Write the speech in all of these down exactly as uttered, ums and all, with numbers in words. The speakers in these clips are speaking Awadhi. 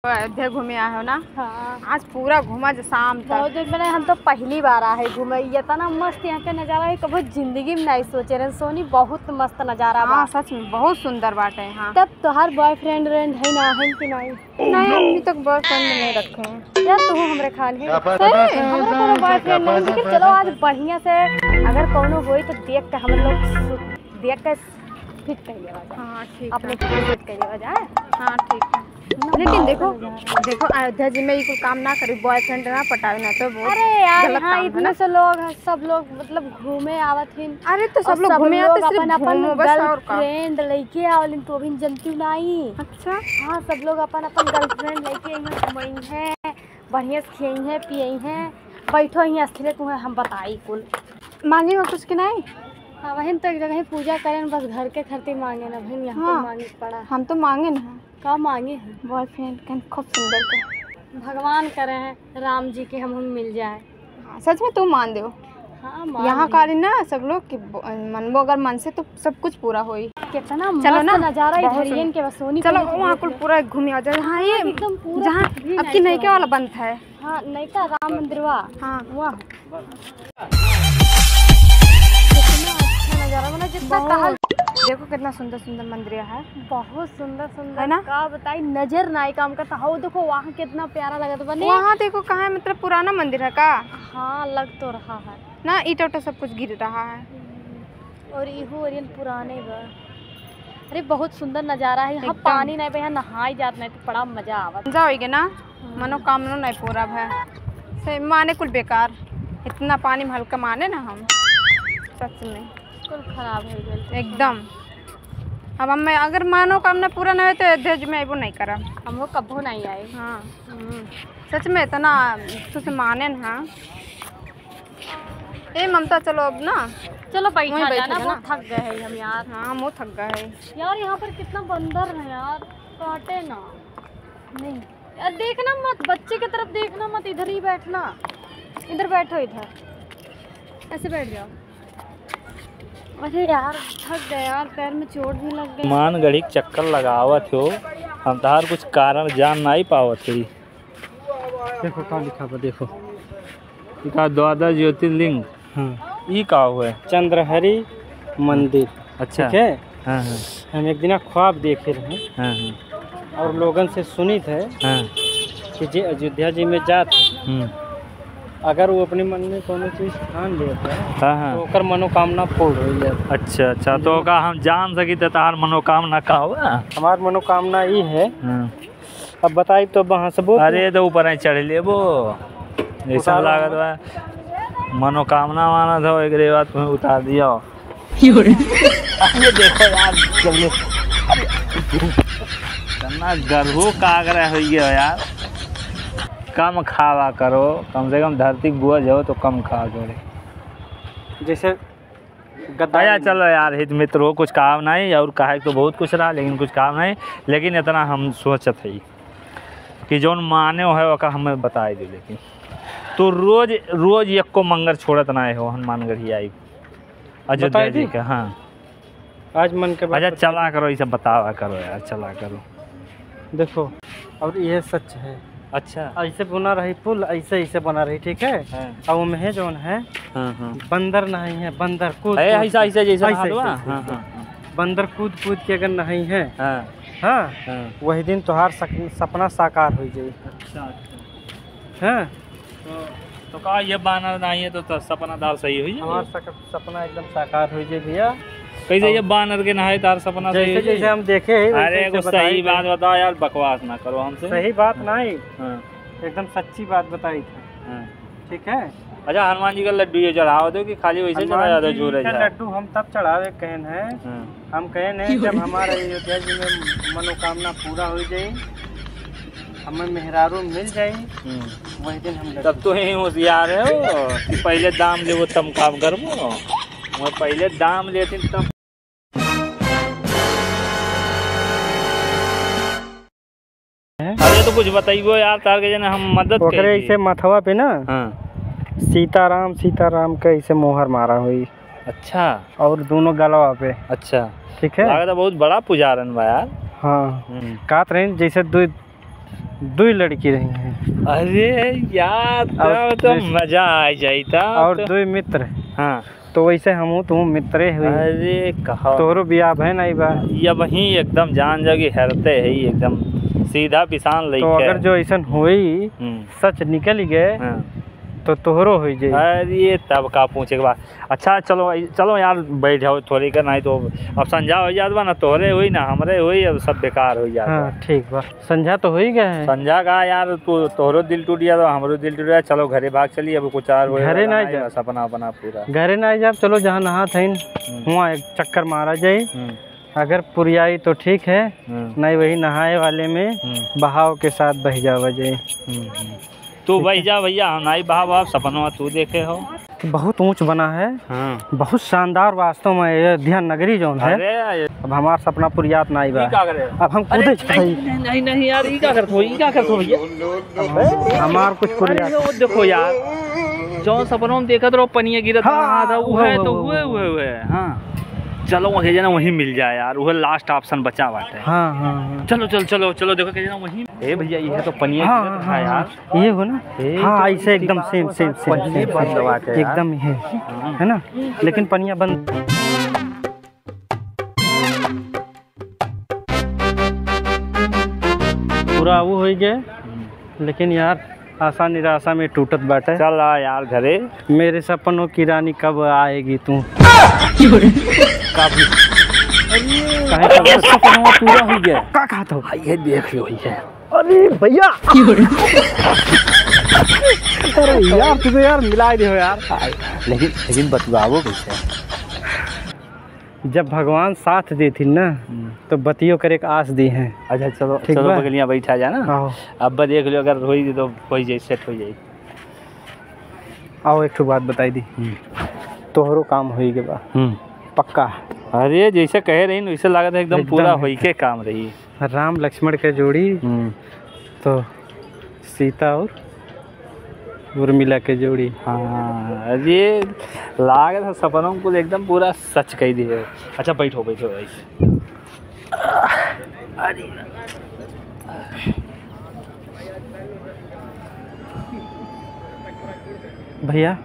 अयोध्या घूमे आए हो ना? हाँ। आज पूरा घूमा जो शाम तक। बहुत दिन बने, हम तो पहली बार आए हैं घूमे। इतना मस्त यहाँ के नज़ारा है, कभी जिंदगी में नहीं सोचे रहे सोनी, बहुत मस्त नज़ारा बा। हाँ, सच में बहुत सुंदर बाटे। हाँ। तब तोहार boyfriend व्रेंड है ना, है कि नहीं? नहीं, अभी तक boyfriend नहीं रखे हैं। यार, तू हमरे खान है। सही? हमरे कोनो boyfriend नहीं, लेकिन चलो आज बढ़िया से अगर कोनो होई तो देख के हम लोग सु-, देख के fit कर लेवा जाए। हाँ, ठीक अपने है। Fit कर लेवा जाए। हाँ, ठीक है। लेकिन देखो, देखो, अयोध्या जी में ये कुल काम ना करी, boyfriend ना पटावे, ना तो बहुत अरे यार, गलत यहाँ काम है इतने ना। से लोग हैं, सब लोग मतलब घूमे आवत हिन। अरे तो सब और लोग सब घूमे लोग आते, सिर्फ अपन, अपन घूमो बस, और का? Girlfriend लेके आवलिन, तो भी जनती नहीं। अच्छा। हाँ, सब लोग अपन, अपन girlfriend लेके यहाँ घूमई हैं, बढ़िया से खियई हैं, पियई हैं, बैठो यहाँ अस्थिर, तुम्हें हम बताई कुल। मांगे हो कुछ कि नहीं? हाँ, वही तो एक जगह ही पूजा करें, बस घर के खर्चे मांगे ना बहन, यहाँ हाँ, तो मांगे के पड़ा। हम तो मांगे ना। का मांगे हैं? Boyfriend कन खूब सुंदर के। भगवान करे हैं राम जी के हम, हम मिल जाए। हाँ, सच में तू मान दो। हाँ, मान यहाँ ली। काली ना सब लोग कि ब-, मनबो अगर मन से तो सब कुछ पूरा होई। कितना चलो मस्त ना, नज़ारा है बहुत इधरियन सुंदर। के, बस सोनी चलो पहले तो वहाँ देख कुल लो। पूरा घूमे आ जाए। हाँ, ये एकदम पूरा जहाँ भी अब की nice नयका वाला। वाला बनता है। हाँ, नयका राम मंदिरवा। हाँ। वहाँ। कितना अच्छा नज़ारा, मतलब जितना बहुत। कहा। देखो कितना सुंदर सुंदर मंदिर है। बहुत सुंदर सुंदर है ना? का बताई, नजर ना आए काम का। तो हौ देखो वहाँ कितना प्यारा लगत बा, नहीं? वहाँ देखो कहाँ है, मतलब पुराना मंदिर है का? हाँ, लग तो रहा है। ना, ईंटा उटा सब कुछ गिर रहा है। हम्म, और इहू ओरियन पुराने बा। अरे, बहुत सुंदर नज़ारा है। यहाँ एकदम। पानी नहीं बा, यहाँ नहाई जात नहीं तो बड़ा मजा आवत। मजा होइगे ना, हम्म। मनोकामना नहीं पूरा भय। से माने कुल बेकार, इतना पानी में हल्का माने ना हम, सच में। कुल खराब हो गइल। एकदम। अब हम, अगर मनोकामना पूरा नहीं होई तो अयोध्या जी में अइबो नहीं करब। हमहू कबो नहीं आए। हाँ। हम्म। सच में इतना तुझसे माने ना। ए ममता, चलो अब ना। चलो बैठा वहीं जाना, बैठा बहुत जाना। थक गए हैं हम यार। हाँ, हम थक गए हैं। यार यहाँ पर कितना बंदर है यार, काटे ना। नहीं। यार देखना मत, बच्चे की तरफ देखना मत, इधर ही बैठना। इधर बैठो, इधर। ऐसे बैठ जाओ। अरे यार, थक गए यार, पैर में चोट भी लग गई। हनुमानगढ़ी के चक्कर लगावत हो, हम तहार कुछ कारण जान नहीं पावत हई। देखो का लिखा बा, देखो। ई का द्वादश ज्योतिर्लिंग? हाँ। ई का हुए? चंद्रहरि मंदिर। अच्छा। ठीक है? हाँ, हाँ। हम एक दिना ख्वाब देखे रहे। हाँ, हाँ। और लोगन से सुनित है हाँ। कि जे अयोध्या जी में जात है, हम्म। अगर वो अपने मन में कोनो चीज ठान लेत है, हाँ, हाँ। तो ओकर मनोकामना पूर्ण हो जाए। अच्छा, अच्छा, तो जी। का हम जान सकी थे तहार मनोकामना का हुआ? हमार मनोकामना ई है, हाँ। अब बताई तो अब हंसबो। अरे, तो ऊपर ही चढ़ लेबो। ऐसा उतारो। लागत बा, मनोकामना मानत हो, एकरे बाद तुम्हें उतार दिया। ये देखो यार, जब ये, अरे, इतना गरहो का आग्रह हो गया यार। कम खावा करो, कम से कम धरती बोझ हो तो कम खावा करो। जैसे गद्दारी अच्छा, में। चलो यार, हित मित्र हो, कुछ काम नहीं, और कहे तो बहुत कुछ रहा, लेकिन कुछ काम नहीं। लेकिन इतना हम सोचत हई कि जौन माने हो है, ओका हमें बताए दे, लेकिन तो रोज, रोज एको मंगर छोड़त ना हो, हनुमानगढ़ी आई अयोध्या बताए जी दी? का, हाँ। आज मन के बात अच्छा, बता चला करो, ये सब बतावा करो यार, चला करो। देखो, और ये सच है। अच्छा। ऐसे बुना रही पुल, ऐसे, ऐसे बना रही, ठीक है? हाँ। और उम्हे जौन है, हाँ, हाँ। बंदर नहीं है, बंदर कूद, ऐ, कूद ऐसा, के, ऐसा जैसा ऐसे, हाल हुआ? ऐसे, ऐसे, हाँ, ऐसे। हाँ, हाँ। बंदर कूद, कूद के अगर नहीं है, हाँ। हाँ। हाँ। वही दिन तोहार सक-, सपना साकार हो जाई। अच्छा, अच्छा। हाँ। तो, तो का ये बानर नहीं है तो, तो सपना दार सही हुई है? हमार सक-, सपना एकदम साकार हो जाई भैया। कैसे ये और बानर के नहाए तार सपना सही जैसे, हुई? जैसे हम देखे हैं, वैसे, अरे, वैसे कुछ बताई सही थे। बात बताओ यार, बकवास ना करो हमसे। सही बात नहीं। हाँ। एकदम सच्ची बात बताई थे। हाँ। ठीक है? अच्छा, हनुमान जी का लड्डू ये चढ़ाओ दो कि खाली वैसे हनुमान चढ़ा दो, जी झूले का जा? लड्डू हम तब चढ़ावे कहन है, हाँ। हम कहन है जब हमारे अयोध्या जी में मनोकामना पूरा हो जाए, हमें मेहरारू मिल जाए, हम्म। वही दिन हम लड्डू तब तो यही होशियार है वो कि पहले दाम लेबो तब काम करबो। वो पहले दाम लेती तब। अरे तो कुछ बताइबो यार, तार के जने हम मदद ओकरे करी। ऐसे मथवा पे ना हाँ। सीताराम, सीताराम के ऐसे मोहर मारा हुई। अच्छा। और दोनों गलवा पे। अच्छा। ठीक है। लागत है बहुत बड़ा पुजारन बा यार। हाँ। हम्म। कहत रहे जैसे दो दुई लड़की रही हैं। अरे यार, अब तब तो जैसे मजा आ जाई तब और तो। दुई मित्र। हाँ। तो वैसे हमहू तुहू मित्रे हुई। अरे कहा। तोहरो बियाह भय नाई बा। ये वही एकदम जान जा कि हेरते है ही एकदम सीधा पिसान तो लइके। अगर जो ऐसन होई, हम्म। सच निकल गए, हाँ। तो तोहरो होई जाई। अरे तब का पूछे के बा। अच्छा चलो, चलो यार बैठ जाओ थोड़ी का, नहीं तो अब संझा हो जात बा ना, तोहरे होई ना हमरे होई, अब सब बेकार हो जात हाँ, बा। ठीक बा। संझा तो हो ही गया है। संझा का यार, तू, तोहरो दिल टूट गया तो हमरो दिल टूट गया। चलो घरे भाग चली, अब कुछ और होए घरे वाला ना नहीं जा। बस अपना, अपना पूरा। घरे ना जाब, चलो जहाँ नहात हईन, हम्म। वहाँ एक चक्कर मारा जाई। हम्म। अगर पुरियाई तो ठीक है, हम्म। नहीं वही नहाए वाले में हम्म। बहाव के साथ बह जावा जाई। हम्म, हम्म। तू ठीक बह है। जा भैया, हम नहीं बहाव, आप सपनवा तू देखे हो। बहुत ऊंच बना है, हाँ। बहुत शानदार वास्तव में अयोध्या नगरी जौन है। अरे, अब हमार सपना पुरियात नाई बा। ई का करे? अब हम अरे, कूदे नहीं, भाई। नहीं, नहीं, नहीं यार, ई का करत हो, ई का करत हो भैया? अब हम, हमार कुछ अरे, पुरियात। यो देखो यार, जौन सपनों में देखत रहो, पनिया गिरत हाँ, रहा था, वो, उहे वो, तो वो, हुए, वो। हुए, हुए, हाँ। चलो, वही जना वहीं मिल जाए यार, उहे last option बचा बाटे। हाँ, हाँ, हाँ। चलो, चलो, चलो, चलो, देखो, कहे जना वहीं। ए भैया, ये तो पनिया हाँ, गिरत हाँ, रहा हाँ, यार। हाँ। ये हो ना? ए, हाँ, तो ऐसे एकदम same, same, same, पनिया same, बंद same। बाटे यार। एकदम ये। हाँ। है ना? लेकिन पनिया बंद। पूरा वो होई गए, हम्म। लेकिन यार, आशा निराशा में टूटत बाटे। चल आ यार घरे। मेरे सपनों की रानी कब आएगी तू? कब? काहे का सपनवा पूरा हो गया? का कहत हो? आ, ये देख लो, ये। अरे भैया! अरे यार, तू तो यार मिला दे हो यार। आ, लेकिन, लेकिन बतुआवो कैसे? जब भगवान साथ देथिन ना, हम्म। तो बतियो करे के आस दी हैं। अच्छा, चलो, ठीक चलो बा? बगलिया बैठा जा ना। आओ। अब देख लो, अगर होई तो होई जाई, set हो जाई। आओ, एक ठो बात बताई दी। हम्म। तोहरो काम होई के बा। हम्म। पक्का। अरे, जैसे कहे रही, वैसे लागत है एकदम एकदम, पूरा एकदम। होई के काम रही। राम लक्ष्मण के जोड़ी, हम्म। तो सीता और उर्मिला के जोड़ी। हाँ, अरे लागत है सपनों को एकदम पूरा सच कह दिए। अच्छा बैठो, बैठो भाई। अरे भैया,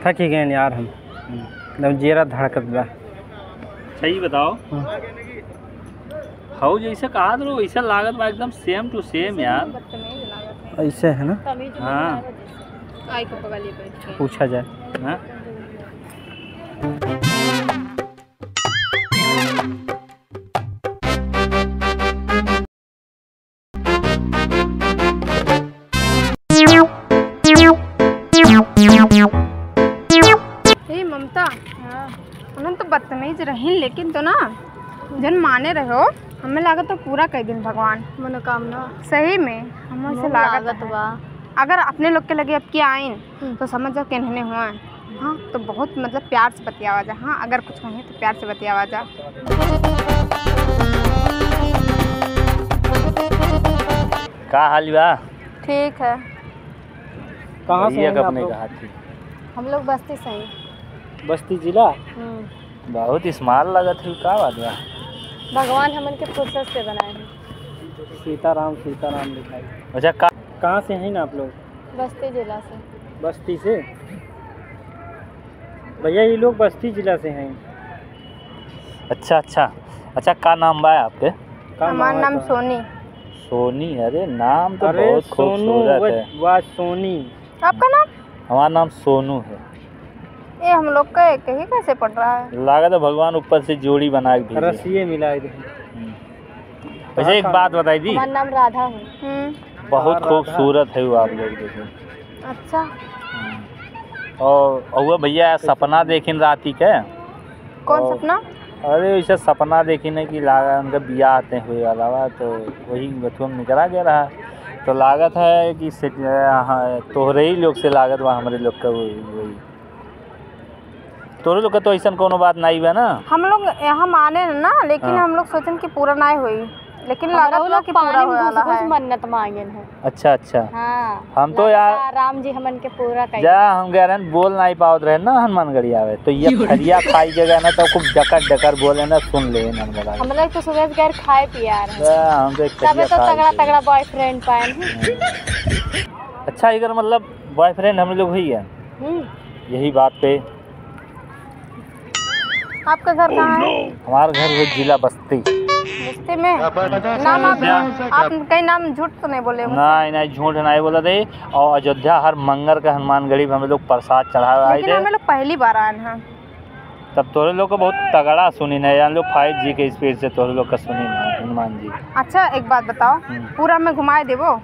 थक ही गए यार हम। हम्म। एकदम जियरा धड़कत बा। सही बताओ। हम्म। हऊ जैसे कहा तो वैसे लागत बा, एकदम same to same यार। ऐसे है ना? हाँ। पूछा जाए। हाँ? ए ममता, हाँ। उन्हन तो बदतमीज रहीन, लेकिन तो ना, जन माने रहो, हमें लागत तो पूरा कह दिन भगवान। मनोकामना। सही में, हमें से लागत बा। अगर अपने लोग के लगे अब की आइन, हम्म। तो समझ जाओ कि इन्हने हुआ है। हाँ, तो बहुत मतलब प्यार से बतियावा जा। हाँ, अगर कुछ कहें तो प्यार से बतियावा जा। का हाल बा? ठीक है। कहाँ से हैं आप लोग? हम लोग बस्ती से हैं। बस्ती जिला? हम्म। बहुत smart लगत है, का बात बा? भगवान हमन के फुर्सत से बनाए हैं। सीताराम, सीताराम लिखाई। अच्छा, का- कहाँ से हैं आप लोग? बस्ती जिला से। बस्ती से? भैया, ये लोग बस्ती जिला से हैं। अच्छा, अच्छा। अच्छा, का नाम बा आपके? का हमार नाम है नाम का? सोनी। सोनी, अरे नाम तो अरे बहुत सोनू, खूबसूरत वाह, है। वाह सोनी। आपका नाम? हमारा नाम सोनू है। ये हम लोग का एक ही कैसे पड़ रहा है? लागत है भगवान ऊपर से जोड़ी बना के भेजे। रसिए मिला दे। हम्म। वैसे एक बात बताई दी। हमारा नाम राधा है। हम्म। बहुत हाँ, राधा। खूबसूरत है वो आप लोग, देखो। अच्छा। हम्म। और, और वो भैया सपना देखिन राती के। कौन और सपना? अरे, वैसे सपना देखिन है कि लागा उनका बियाह आते हुए वाला बा, तो वही बथुआ में निकला गया रहा। तो लागत है कि से-, हाँ, तोहरे ही लोग से लागत बा, हमरे लोग का वही, वही। तोहरे लोग का तो ऐसन कोनो बात नाई बा ना? हम लोग यहाँ माने ना, लेकिन हाँ। हम लोग सोचन कि पूरा नाई होई। लेकिन हमरो लागत बा लोग कि पूरा पानी में होए घुस वाला घुस है। मन्नत मांगेन है। अच्छा, अच्छा। हाँ, हम तो लागत यार बा राम जी हमन के पूरा कइले। जा, हम गए रहन, बोल नाहीं पावत रहे ना हनुमानगढ़ी आवे, तो ये खरिया खाई के गए ना, तो खूब डकर डकर बोले ना, सुन ले ना, हम लोग। हम लोग तो सुबह से गए खाए पिए आ रहे हैं। जा, हम तो एक तबे खरिया तो खाई तगड़ा के तगड़ा boyfriend पाए हैं। हाँ। अच्छा, अगर मतलब boyfriend हम लोग हुई है, हम्म। यही बात पे आपका घर कहाँ है? हमार घर है जिला बस्ती। बस्ती में? नाम आप, आप कहीं नाम झूठ तो नहीं बोले मुझसे? नहीं, नहीं, झूठ नहीं बोला थे। और अयोध्या हर मंगर का हनुमानगढ़ी में हम लोग प्रसाद चढ़ावे आए लेकिन थे। हम लोग पहली बार आए हैं। तब तोरे लोग को बहुत तगड़ा सुनी नहीं, यानी लोग five G के speed से तोरे लोग का सुनी नहीं हनुमान जी। अच्छा, एक बात बताओ, हम्म। पूरा में घुमाए देबो?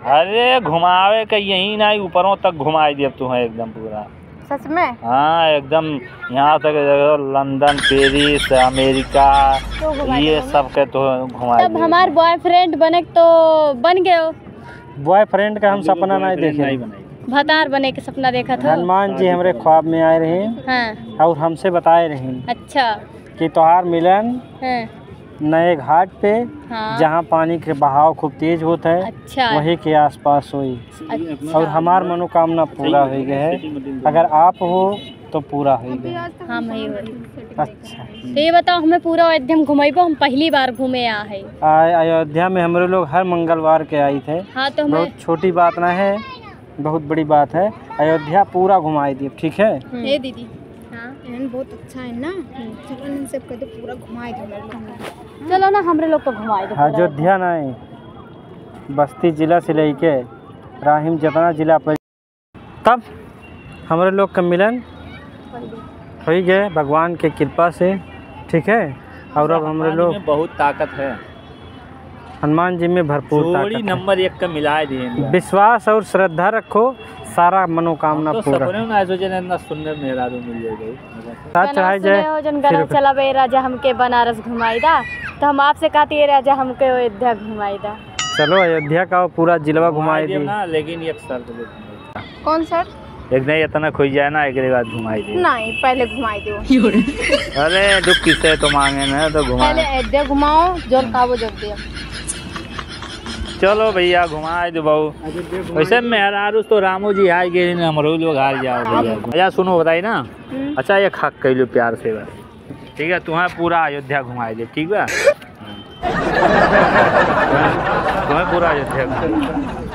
अरे, घुमावे के यहीं ना, ऊपरों तक घुमाई देब तुहें एकदम पूरा। सच में? हाँ, एकदम यहाँ तक लंदन, पेरिस, अमेरिका, तो घुमाई ये देबो ना? सब के तो घुमाई तब देब। हमार boyfriend बने के तो बन गयो। Boyfriend का हम सपना नहीं देखे। भतार बने के सपना देखत हो? हनुमान जी हमरे ख्वाब में आए रहे हाँ। और हमसे बताए रहे अच्छा। कि तोहार मिलन हाँ। नए घाट पे, हाँ। जहाँ पानी के बहाव खूब तेज होत है, अच्छा। वही के आसपास होई। अच्छा। और हमार मनोकामना पूरा होइ गए है। अगर आप हो तो पूरा होइ गए। हाँ, वही, वही। अच्छा। तो ये बताओ, हमें पूरा अयोध्या में घुमाइबो? हम पहली बार घूमे आ है। आ, अयोध्या में हमरे लोग हर मंगलवार के आई थे। हाँ, तो हमें बहुत छोटी बात ना है, बहुत बड़ी बात है। अयोध्या पूरा घुमाई दिए, ठीक है? हम्म। ए दीदी, हाँ। एहन बहुत अच्छा है ना, हम्म। चलो ना, इनसे कह दो पूरा घुमाई दो हम लोग। चलो ना, हमरे लोग को घुमाई दो पूरा। अयोध्या नहीं, बस्ती जिला से लेके राहिम जितना जिला पर तब हमरे लोग का मिलन होइ गए भगवान के कृपा से, ठीक है? और अब हमरे लोग में बहुत ताकत है। हनुमान जी में भरपूर जोड़ी ताकत है। नंबर एक का मिला दिए हैं। विश्वास और श्रद्धा रखो, सारा मनोकामना हम तो पूरा। सपने में ना सोचे ना इतना सुंदर मेहरारू मिल जाएगा। साथ गाना चढ़ाई सुने जाए, हो जन गाना फिर चलावे, "राजा हमके बनारस घुमाई दा", तो हम आपसे कहती है, "राजा हमके अयोध्या घुमाई दा।" चलो अयोध्या का पूरा जिलवा घुमाई घुमाई देब दी। ना, लेकिन एक शर्त पे घुमाई। कौन शर्त? एक दिन इतना खोई जाए ना, एकरे बाद घुमाई दे। नहीं, पहले घुमाई दो। अरे, दुख किसे तो मांगे ना, तो घुमाए। पहले अयोध्या घुमाओ, जोर काबो जोर दिया। चलो भैया, घुमाए दो बाबू। अयोध्या घुमाई वैसे दो। मेहरारू तो रामू जी हार गए ना, हमरो लोग हार जाओ भैया। अच्छा, सुनो, बताई ना। हम्म। अच्छा, एक हक कह लो प्यार से बस। ठीक है, तुम्हें पूरा अयोध्या घुमाई दे, ठीक बा? तुम्हें पूरा अयोध्या घुमाई दे।